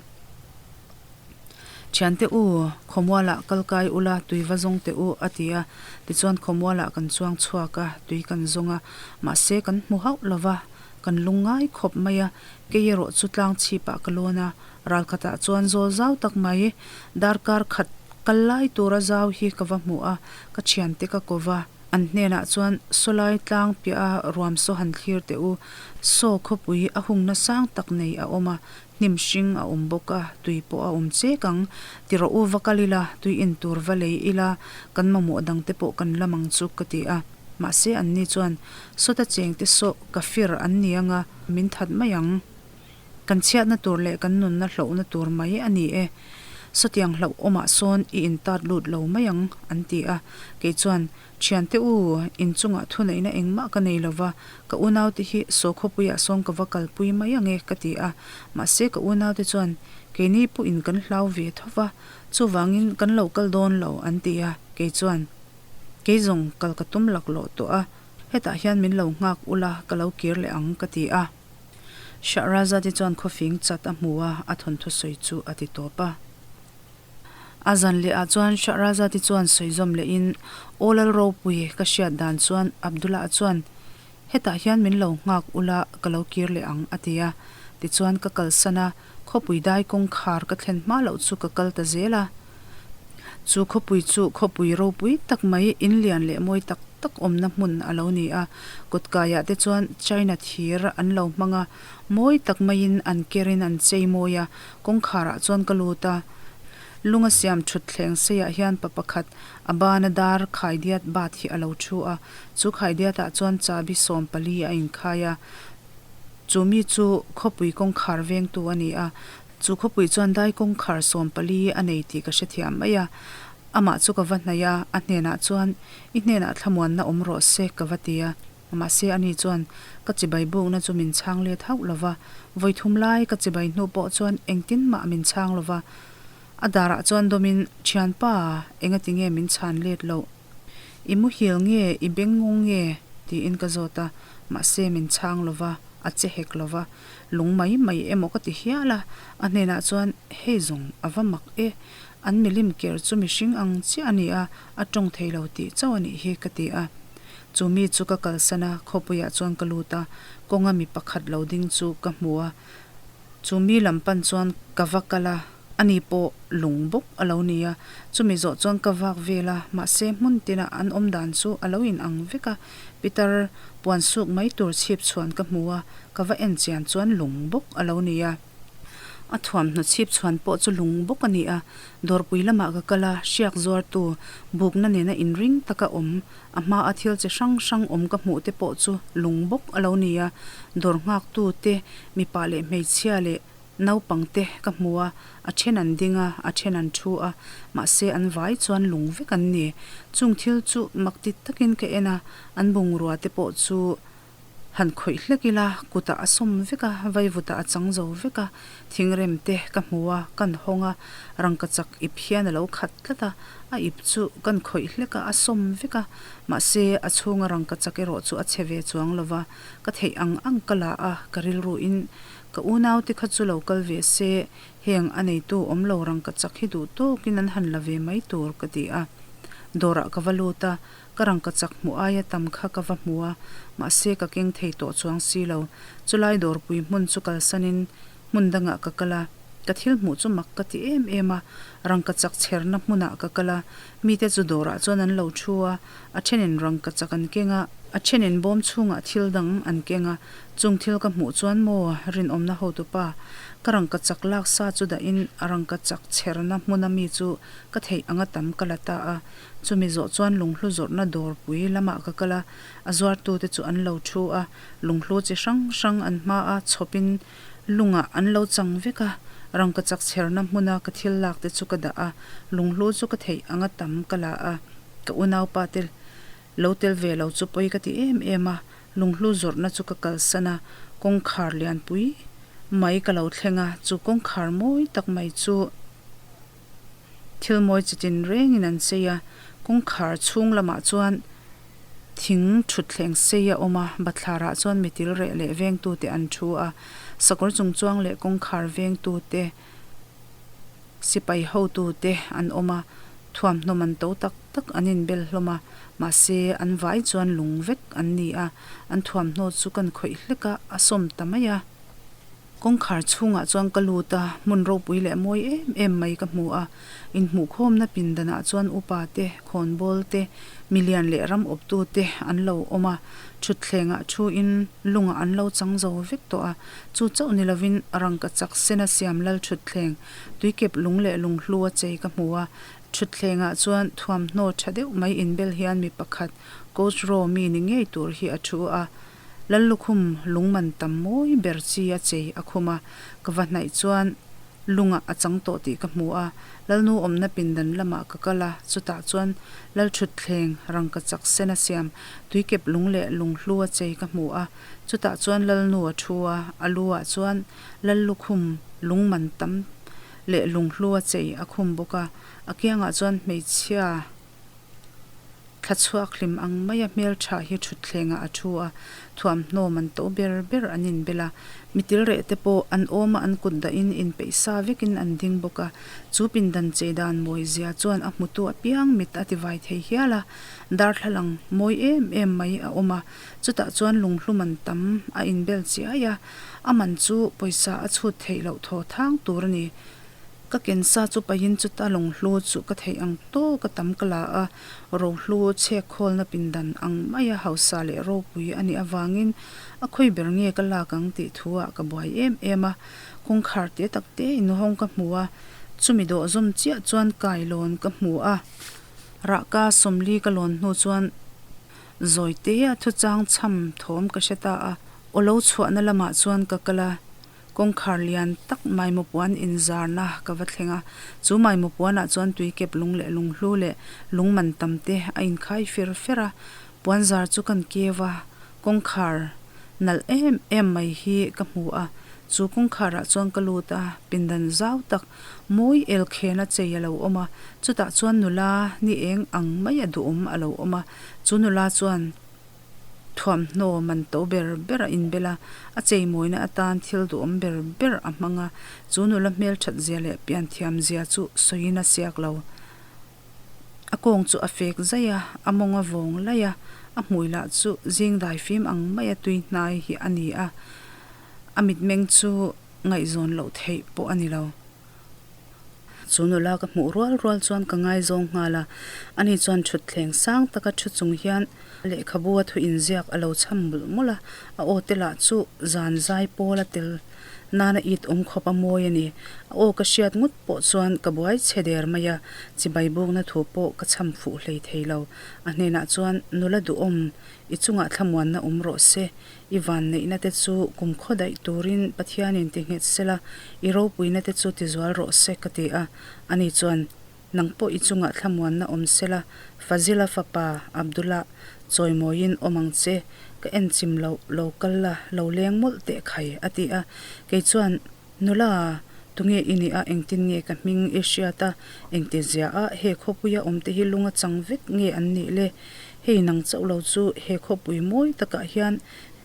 Thiante u, khawmualah kal kai ula, tui va zawng teh u, a ti a. Tichuan khawmualah kan chuang chhuak a, tui kan zawng a. Mahse kan hmu hauh lo va, kan lung ngai khawp mai a. Kei erawh chu tlang chhipah ka lawn a, ral khatah chuan zawl zau tak mai, darkar khat kal lai tura zau hi ka va hmu a, ka thiante ka ko va. An hnenah chuan, Sawlai tlang piah a ruam saw han thlir teh u, saw khawpui a hungna sang tak nei a awm a, Hnim hring a awm bawk a, tui pawh a awm chek ang. Ti rawh u, va kal ila, tui in tur va lei ila, kan mamawh dang te pawh kan lam ang chu ka ti a. Mahse anni chuan, Sawta cheng te saw ka fir an ni anga, min that mai ang. Kan chhiatna tur leh kan nunna hlauhna tur mai a ni e. Sawtiang hlauh awmah sawn i intat lut lo mai ang, an ti a. Kei chuan, Thiante u, inchungah thuneihna engmah ka nei lova, ka unaute hi saw khawpuiah sawn ka va kalpui mai ang e, ka ti a. Mahse ka unaute chuan, Keini pawhin kan hlau ve tho va, chuvangin kan lo kal dawn lo, an ti a. Kei chuan, Kei zawng kal ka tum laklawh tawh a, hetah hian min lo nghak ula, ka lo kir leh ang, ka ti a. Shahrazad-i chuan khawfing chat a hmu a, a thawnthu sawi chu a ti tawp a. A zan leh ah chuan Shahrazad-i chuan sawi zawm leh in, Aw Lal Ropui, ka hriat dan chuan Abdullah chuan hetah hian min lo nghak ula ka lo kir leh ang a ti a. Tichuan ka kalsan a, khawpui dai kawngkhar ka thlen hma loh chu ka kal ta zel a. Chu khawpui chu khawpui ropui tak mai, in lian leh mawi tak tak awmna hmun a lo ni a. Kawtkaiah te chuan China thir an lo hmang a, mawi tak maiin an kerin an chei mawi a, Kawngkharah chuan ka lut a, lunga siam thut thleng seiah hian pa pakhat a bana dar khaidiat bat hi a lo thu a, chu khaidiatah chuan chabi 14 a inkhai a, chu mi chu khawpui kawngkhar vengtu a ni a, chu khawpui chuan dai kawngkhar 14 a nei tih ka hrethiam mai a, amah chu ka va hnaih a, a hnenah chuan i hnenah thlamuanna awm rawh se ka va ti a. Mahse ani chuan ka chibai bukna chu min chhang let hauh lo va, vawi thum lai ka chibai hnu pawh chuan engtin mah min chhang lo va. A darah chuan dawmin, Thianpa, engati nge min chhan let loh? I muhil nge, i beng ngawng nge? tiin ka zawt a, mahse min chhang lo va, a che hek lo va. Lung mai mai emaw ka ti hial a, a hnenah chuan, Hei zawng, a va mak e, an milim ker chu mihring ang chiah a ni a, a tawng thei lo tih chauh a nih hi, ka ti a. Chu mi chu ka kalsan a, khawpuiah chuan ka lut a, kawnga mi pakhat lo ding chu ka hmu a. Chu mi lam pan chuan ka va kal a, ani pawh lung bawk a lo ni a. Chumi zawh chuan ka vak vel a, mahse hmun tinah an awm dan chu a lo inang vek a. Pitar puan suk mai tur chhip chhuan ka hmu a, ka va en chian chuan lung bawk a lo ni a. A thuamhnaw chhip chhuan pawh chu lung bawk a ni a, dawrpui lamah ka kal a, hriak zuartu bukna nena inring taka awm, a hmaa thil chi hrang hrang awm ka hmuh te pawh chu lung bawk a lo ni a, dawr nghaktu te, mipa leh hmeichhia leh naupang te ka hmu a, a then an ding a, a then an thu a, mahse an vai chuan lung vek an ni. Chung thil chu mak ti takin ka en a, an bungrua te pawh chu Han khawih hlek ila, kutah a sawm vek a, vaivutah a chang zo vek a, thingrem te ka hmu a, kan hawng a, rangkachak ip hian a lo khat tlat a, a ip chu kan khawih hlek a, a sawm vek a, mahse a chhunga rangkachak erawh chu a chhe ve chuang lo va, ka theih ang ang ka la a, ka rilruin ka unaute kha chu lo kal ve se, heng a neitu awm lo rangkachak hi duh tawkin an han la ve mai tur ka ti a, dawrah ka va lut a, Ka rangkachak hmuh aia tam kha ka va hmu a, mahse ka keng thei tawh chuang si lo. Chulai dawrpui hmun chu kalsanin hmun dangah ka kal a, ka thil hmuh chu mak ka ti em em a. Rangkachak chherna hmunah ka kal a, mite chu dawrah chuan an lo thu a, a thenin rangkachak an keng a, a thenin bawm chhungah thil dang an keng a, chung thil ka hmuh chuan maw rinawmna hotupa, ka rangkachak lak sa chu dahin a rangkachak chherna hmuna mi chu ka theih anga tam ka la ta a. Chumi zawh chuan lunghlu zawrhna dawrpui lamah ka kal a, a zuartute chu an lo thu a, lunghlu chi hrang hrang an hma a, chhawpin lungah an lo chang vek a, rangkachak chherna hmuna ka thil lak te chu ka dah a, lunghlu chu ka theih anga tam ka la a, ka unaupa te lo tel ve lo chu pawi ka ti em em a, lunghlu zawrhna chu ka kalsan a, Kawngkhar lianpui mai ka lo thleng a, chu kawngkhar mawi tak mai chu thil mawi chi tin rengin an chei a, kawngkhar chhung lamah chuan thing thutthleng sei a awm a, bathlar ah chuan mitil reh leh vengtu te an thu a, sakawr chung chuang leh kawngkhar vengtu te sipai hotu te an awm a, thuamhnaw man to tak tak an inbel hlawm a, mahse an vai chuan lung vek an ni a, an thuamhnaw chu kan khawih hlek a, a sawm ta mai a. Kawngkhar chhungah chuan ka lut a, hmun ropui leh mawi em em mai ka hmu a, inhmuhkhawmna pindanah chuan upa te, khawnbawl te, milian leh ram awptu te an lo awm a, thutthlengah thuin lungah an lo chang zo vek tawh a, chu chauh ni lovin rangka chak sena siam lal thutthleng, tuikep lung leh lunghlu a chei ka hmu a, thutthlengah chuan thuamhnaw tha deuh mai inbel hian mi pakhat Coach Row mi ni ngei tur hi a thu a. Lallukhum lung man tam mawi ber chi a chei a khum a, ka va hnaih chuan lungah a chang tawh tih ka hmu a, Lalnu awmna pindan lamah ka kal a, chutah chuan Lalthutthleng rangka chak sen a siam tuikep lung leh lunghlu a chei ka hmu a, chutah chuan Lalnu a thu a, a lu ah chuan Lallukhum lung man tam leh lunghlu a chei a khum bawk a, a kiangah chuan hmeichhia. Thla chhuak hlim ang maia hmeltha hi thutthlengah a thu a, thuamhnaw man to ber ber an inbel a, mitil reh te pawh an awm a an kut dahin inpeih sa vekin an ding bawk a, chu pindan chei dan mawi zia chuan a hmutu apiang mit a tivai thei hial a, darthlalang mawi em em mai a awm a, chutah chuan lunghlum an tam a inbel chiai a, a man chu pawisa a chhut theih loh thaw thang tur a ni. Ka ken sa chu pahin chuta lunghlu chu ka theih ang tawk a tam ka la a, rohlu chhek khawlna pindan ang maia hausa leh ropui a nih avangin a khawi ber nge ka lak ang tih thu ah ka buai em em a. Kawngkhar te tak te inhawng ka hmu a, chumi dawh zawm chiah chuan kailawn ka hmu a, rahka sawmli ka lawn hnu chuan zawite a thuchang chham thawm ka hre ta a, aw lo chhuahna lamah chuan ka kal a. Kawngkhar lian tak maimaw puan inzarna ka va thleng a, chu maimaw puanah chuan tuikep lung leh lunghlu leh lung man tam te a inkhai fer fer a, puanzar chu kan keu a, kawngkhar nalh em em mai hi ka hmu a, chu kawngkharah chuan ka lut a, pindan zau tak mawi elkhena chei a lo awm a, chutah chuan nula ni eng ang mai a duhawm a lo awm a, chu nula chuan. Thuamhnaw man to ber ber a inbel a, a cheimawina atan thil duhawm ber ber a hmang a, chu nula hmelthat zia leh pianthiam zia chu sawiin a siak lo. A kawng chu a fek zaih a, a mawng a vawng laih a, a hmui lah chu zing daifim ang maia tui hnai hi a ni a, a mitmeng chu ngaihzawn loh theih pawh a ni lo. Chu nula ka hmuh rual rual chuan ka ngaizawng nghal a, ani chuan thutthleng sang taka thu chung hian lehkhabu a thu inziak a lo chham mawlh mawlh a, a aw te lah chu zan zai pawl a tel nana it awm khawp a mawi a ni. A aw ka hriat ngawt pawh chuan ka buai chhe der mai a, chibai bukna thu pawh ka chham fuh hlei thei lo. A hnenah chuan, Nula duhawm, i chungah thlamuanna awm rawh se, I vanneihna te chu kum khaw daih turin Pathianin ti nghet sela, i ropuina te chu ti zual rawh se ka ti a. Ani chuan, Nang pawh i chungah thlamuanna awm sela, Fazila fapa Abdullah chawimawiin awm ang che, ka en chim loh, lo kal la, lo leng mawlh teh khai, a ti a. Kei chuan, Nula, tunge i nih a, engtin nge ka hming i hriat a, engti zia a, he khawpuia awmte hi lunga chang vek nge an nih le? Hei nang chauh lo chu he khawpui mawi takah hian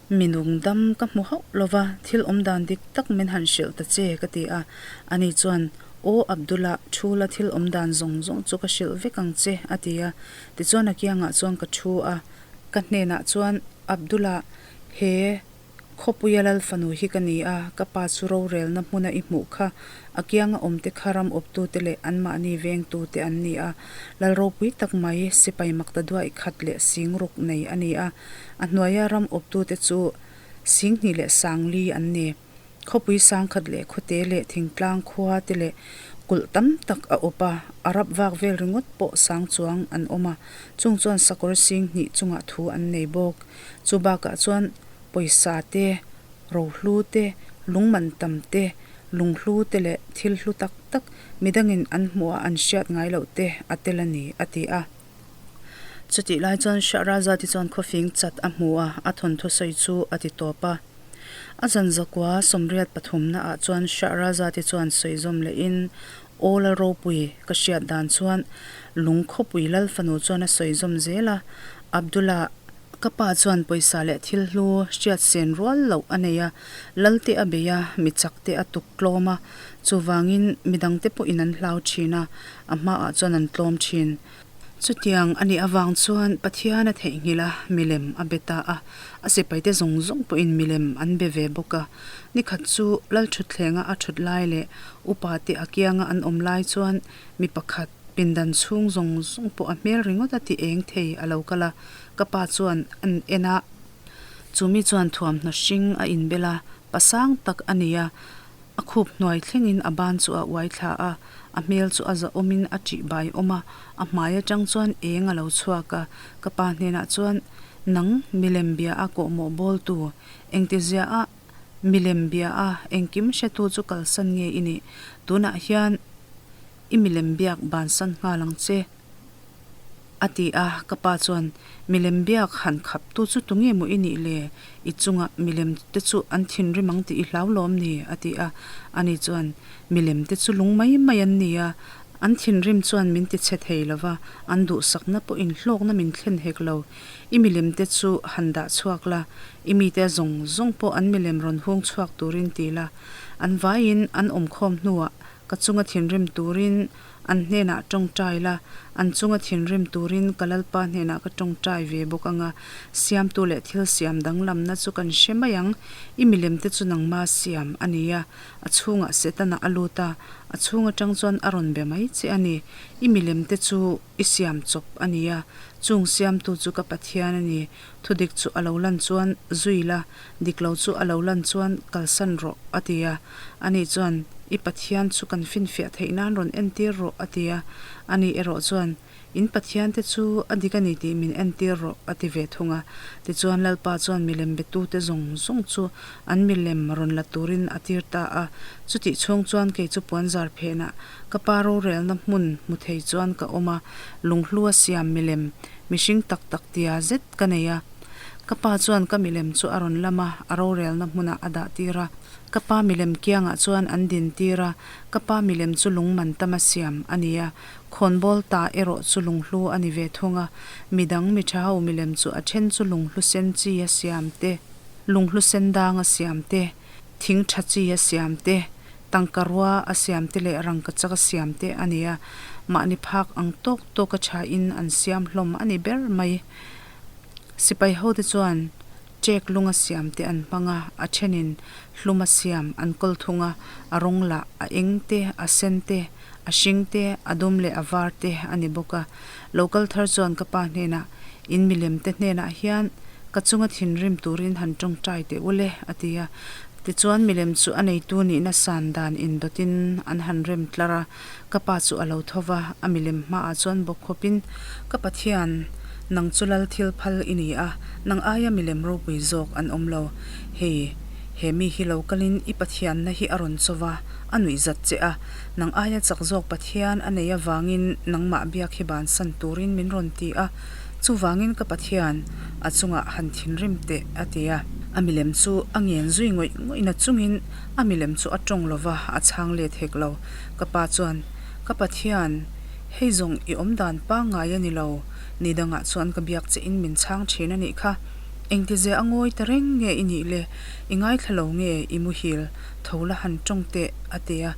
mi nungdam ka hmu hauh lo va, thil awm dan dik tak min han hrilh ta che, ka ti a. Ani chuan, Aw Abdullah, thu la thil awm dan zawng zawng chu ka hrilh vek ang che, a ti a. Tichuan a kiangah chuan ka thu a. Ka hnenah chuan, Abdullah, he. Khawpuia lal fanu hi ka ni a, ka pa chu rorelna hmuna i hmuh kha, a kianga awmte kha ram awptute leh anmahni vengtute an ni a. Lal ropui tak mai, sipai makta duaih khat leh sing ruk nei a ni a, a hnuaia ram awptute chu sing hnih leh sang li an ni. Khawpui sangkhat leh khawte leh thingtlang khua te leh kulh tam tak a awp a, Arab vak vel ringawt pawh sang chuang an awm a, chung chuan sakawr sing hnih chungah thu an nei bawk. Chu bakah chuan pawisa te, rohlu te, lungman tam te, lunghlu te leh thil hlu tak tak midangin an hmuh a an hriat ngai loh te a tel a ni, a ti a. Chutih lai chuan Shahrazad-i chuan khawfing chat a hmu a, a thawnthu sawi chu a ti tawp a. A zan zakua 83 naah chuan Shahrazad-i chuan sawi zawm lehin, Aw Lalropui, ka hriat dan chuan lung khawpui lal fanu chuan a sawi zawm zel a, Abdullah, ka pa chuan pawisa leh thil hlu hriat sen rual loh a nei a, lalte a bei a, mi chak te a tuk tlawm a, chuvangin midangte pawhin an hlau thin a, a hmaah chuan an tlawm thin. Chutiang a nih avang chuan Pathian a theihnghilh a, milem a be ta a. A sipaite zawng zawng pawhin milem an be ve bawk a. Nikhat chu Lalṭhutthlenga a ṭhut lai leh upate a kianga an awm lai chuan mi pakhat pindan chhung zawng zawng pawh a hmel ringawt a ti eng thei a lo kal a. Ka pa chuan an en a, chumi chuan thuamhnaw hring a inbel a, pa sang tak a ni a. A khup hnuai thlengin a ban chu a uai thla a, a hmel chu a zahawmin a ṭih bai awm a, a hmai atang chuan eng a lo chhuak a, ka pa hnenah chuan, Nang, milem bia a kawhmawh bawltu, engtizia a milem bia a engkim hretu chu kalsan nge i nih? Tunah hian i milem biak bansan nghal ang che. A ti a, ka pa chuan, Milem biak han khap tu chu tunge maw i nih le? I chungah milem te chu an thinrim ang tih i hlau lawm ni? a ti a. Ani chuan, Milem te chu lung mai mai an ni a, an thinrim chuan min ti chhe thei lo va, an duhsakna pawhin hlawkna min thlen hek lo. I milem te chu han dah chhuak la, i mite zawng zawng pawh an milem rawn hung chhuak turin ti la. An vaiin an awmkhawm hnuah ka chunga thinrim turin An hnenah tawngtai la, an chunga thinrim turin ka Lalpa hnenah ka tawngtai ve bawk ang a, siamtu leh thil siam danglamna chu kan hre mai ang. I milemte chu nangma siam a ni a, a chhungah Setana a lut a, a chhung atang chuan a rawn be mai che a ni. I milemte chu i siam chawp a ni a, chung siamtu chu ka Pathian a ni. Thudik chu a lo lan chuan zui la, dik lo chu a lo lan chuan kalsan rawh, a ti a. Ani chuan, I Pathian chu kan finfiah theih nan rawn entir rawh, a ti a. Ani erawh chuan, In Pathiante chu a dik a ni tih min entir rawh, a ti ve thung a. Tichuan Lalpa chuan milem betute zawng zawng chu an milem rawn la turin a tir ta a. Chutih chhung chuan kei chu puanzar phenah ka pa rorelna hmun hmu thei chuan ka awm a, lunghlua siam milem mihring tak tak tia zet ka nei a. Ka pa chuan ka milem chu a rawn lam a, a rorelna hmunah a dah tir a. Ka pa milem kiangah chuan an din tir a, ka pa milem chu lung man tama siam a ni a, khawnbawl ta erawh chu lunghlu a ni ve thung a. Midang mi tha ho milem chu a then chu lunghlu sen chi a siam te, lunghlu sen dang a siam te, thing tha chi a siam te, tangka rua a siam te leh rangkachak a siam te a ni a, mahni phak ang tawk tawk a tha in an siam hlawm a ni ber mai. Sipai hote chuan ṭek lunga siam te an hmang a, a thenin hluma siam an kawl thung a, a rawng lah a eng te, a sen te, a hring te, a dum leh a var te a ni bawk a. Lo kal thar chuan ka pa hnenah, In milem te hnenah hian ka chunga thinrim turin han tawngtai teh u le, a ti a. Tichuan milem chu a neitu nihna san dan indawtin an han rem tlar a. Ka pa chu a lo tho va, a milem hmaah chuan bawk khawpin, Ka Pathian, nang chu lal thil phal i ni a, nang aia milem ropui zawk an awm lo. Hei, he mi hi lo kalin i Pathianna hi a rawn cho va, a nuih zat che a, nang aia chak zawk Pathian a nei avangin nangmah biak hi bansan turin min rawn ti a, chuvangin ka Pathian, a chungah han thinrim teh, a ti a. A milem chu a ngen zui ngawih ngawih na chungin a milem chu a tawng lo va, a chhang let hek lo. Ka pa chuan, Ka Pathian, hei zawng i awm dan pangngai a ni lo, ni dangah chuan ka biak che in min chhang thin a nih kha. Engtizia a ngawi ta reng nge i nih le? I ngaithla lo nge i muhil tho la han tawng teh, a ti a.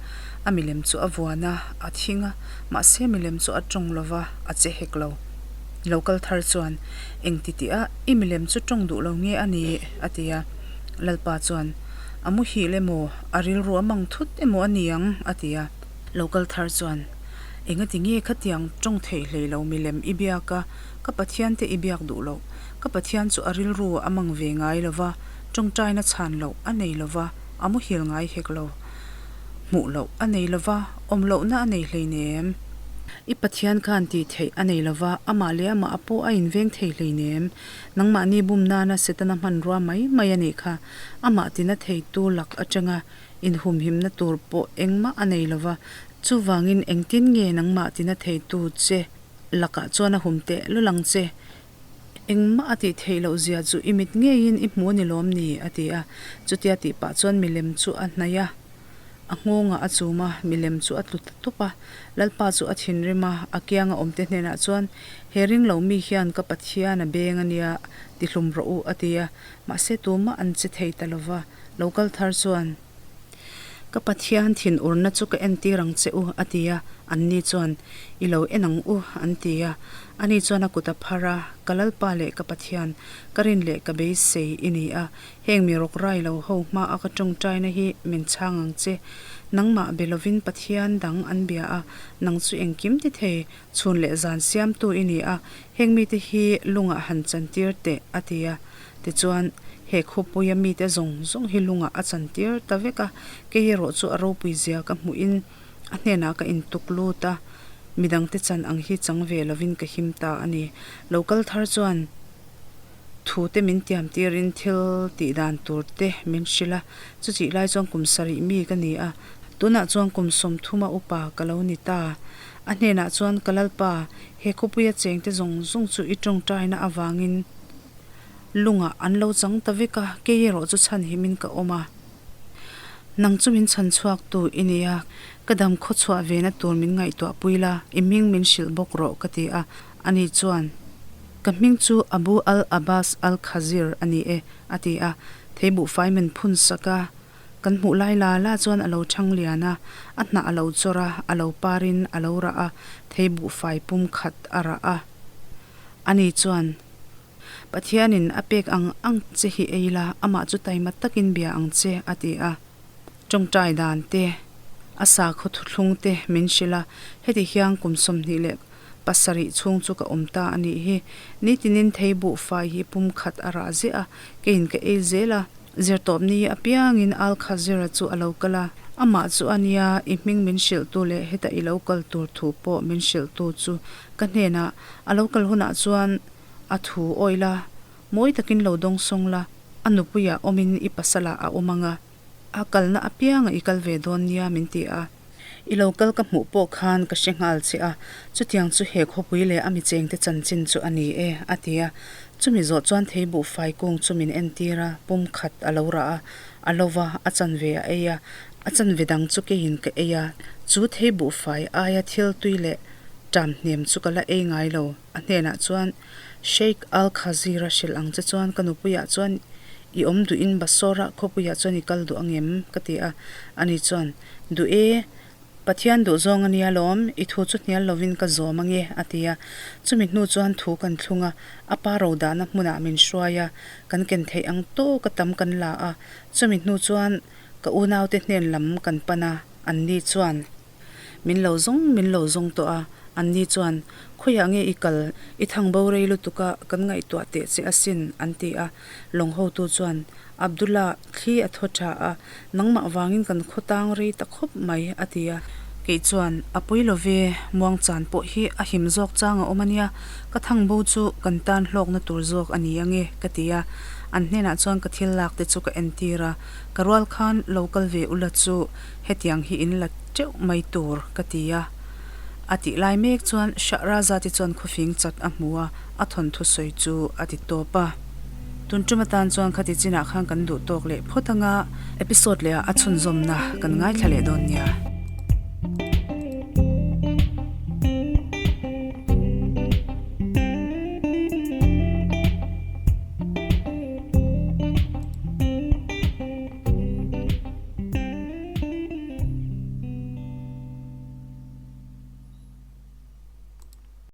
A milem chu a vuan a, a thing a, mahse milem chu a tawng lo va, a che hek lo. Lo kal thar chuan, Engti tih a, i milem chu tawng duh lo nge a ni? a ti a. Lalpa chuan, A muhil emaw? A rilru a mang thut emaw a ni ang, a ti a. Local thar chuan, Engati nge khatiang tawng theih hlei lo milem i biak a, ka Pathian te i biak duh loh. Ka Pathian chu a rilru a mang ve ngai lo va, tawngtaina chhan loh a nei lo va, a muhil ngai hek lo. Hmuh loh a nei lo va, awm lohna a nei hleinem. I Pathian khan tih theih a nei lo va, amah leh amah a pawh a inveng thei hleinem. Nangmahni bum nana Setana hmanrua mai mai a nih kha. Amah tina theitu lak atanga inhumhimna tur pawh engmah a nei lova, chuvangin engtin nge nangmah tina theitu che lakah chuan a hum teh lul ang che? Engmah a tih theih loh zia chu i mit ngeiin i hmu a ni lawm ni? a ti a. Chutia tih pah chuan milem chu a hnaih a, a nghawngah a chum a, milem chu a tlu ta tawp a. Lalpa chu a thinrim a, a kianga awmte hnenah chuan, He ring lo mi hian ka Pathian a beng a nia, ti hlum rawh u, a ti a. Mahse tumah an che thei ta lo va, lo kal thar chuan, Ka Pathian thinurna chu ka entir ang che u, a ti a. Anni chuan, I lo en ang u, an ti a. Ani chuan a kut a phar a, Ka Lalpa leh ka Pathian, ka rin leh ka beisei i ni a. Heng mi rawk rai lo ho hmaa ka tawngtaina hi min chhang ang che. Nangmah be lovin Pathian dang an bia a, nang chu engkim ti thei, chhun leh zan siamtu i ni a, heng mite hi lungah han chantir teh, a ti a. Tichuan, he khawpuia mite zawng zawng hi lungah a chantir ta vek a, kei erawh chu a ropui zia ka hmuhin a hnenah ka intuk lut a, midangte chan ang hi chang ve lovin ka him ta a ni. Lo kal thar chuan thute min tiam tirin thil tih dan tur te min hrilh a, chutih lai chuan kum sarih mi ka ni a, tunah chuan kum sawmthuma upa ka lo ni ta. A hnenah chuan ka Lalpa, he khawpuia chengte zawng zawng chu i tawngtaina avangin, Lungah an lo chang ta vek a, kei erawh chu chhan himin ka awm a. Nang chu min chhan chhuaktu i ni a, ka dam khaw chhuah vena tur min ngaihtuah pui la, i hming min hrilh bawk rawh ka ti a. Ani chuan, Ka hming chu Abu al-Abbas al-Khazir a ni e, a ti a. Theibuhfai min phun sak a, kan hmuh lai la la chuan a lo chhang lian a, a hnah a lo chawr a, a lo parin a lo rah a, theibuhfai pum khat a rah a. Ani chuan. Pathianin a pek ang ang che hi ei la, amah chu taima takin bia ang che, a ti a. Tawngtai dan te, a sakhaw thuthlung te min hrilh a, heti hian kum 27 chhung chu ka awm ta a nih hi. Nitinin thei buhfai hi pum khat a rah ziah a, keiin ka ei zel a. Zirtawpni apiangin Al-Khazira chu a lo kal a, amah chu a nia, i hming min hrilhtu leh heta i lo kal tur thu pawh min hrilhtu chu ka hnenah a lo kal hunah chuan A thu awih la, mawi takin lo dawng sawng la, a nupuiah awmin i pasalah a awm ang a, a kalna apiangah i kal ve dawn nia min ti a. I lo kal ka hmuh pawh khan ka hre nghal che a, chutiang chu he khawpui leh a michengte chanchin chu a ni e, a ti a. Chumi zawh chuan thei buhfai kung chu min entir a, pum khat a lo rah a, a lo va, a chanve a ei a, a chanve dang chu keiin ka ei a, chu thei buhfai aia thil tui leh ṭam hnem chu ka la ei ngai lo. A hnenah chuan, Sheikh Al-Khazir-a hrilh ang che chuan ka nupuiah chuan i awm duhin Basora khawpuiah chuan i kal duh angem? ka ti a. Ani chuan, Duh e, Pathian duh zawng a nia lawm, i thu chu hnial lovin ka zawm ange, a ti a. Chumi hnu chuan thu kan thlung a, a pa ro dahna hmunah min hruai a, kan ken theih ang tawk a tam kan la a. Chumi hnu chuan ka unaute hnen lam kan pan a, anni chuan. Min lo zawng, min lo zawng tawh a, anni chuan, Khawiah nge i kal? I thang bo rei lutuk a, kan ngaihtuah teh che asin, an ti a. Lawng hotu chuan, Abdullah, thli a thaw tha a, nangmah vangin kan khaw tang rei ta khawp mai, a ti a. Kei chuan, A pawi lo ve, muangchan pawh hi a him zawk chang a awm a nia, ka thang bo chu kan tan hlawkna tur zawk a ni ange, ka ti a. An hnenah chuan ka thil lak te chu ka entir a, ka rual khan lo kal ve ula chu Hetiang hi in la teuh mai tur ka ti a. A tih lai mek chuan Shahrazad-i chuan khawfing chat a hmu a, a thawnthu sawi chu a ti tawp a. Tun tum atan chuan khati chinah khan kan duh tawk leh phawt anga episode leh ah a chhunzawmna kan ngaithla leh dawn nia.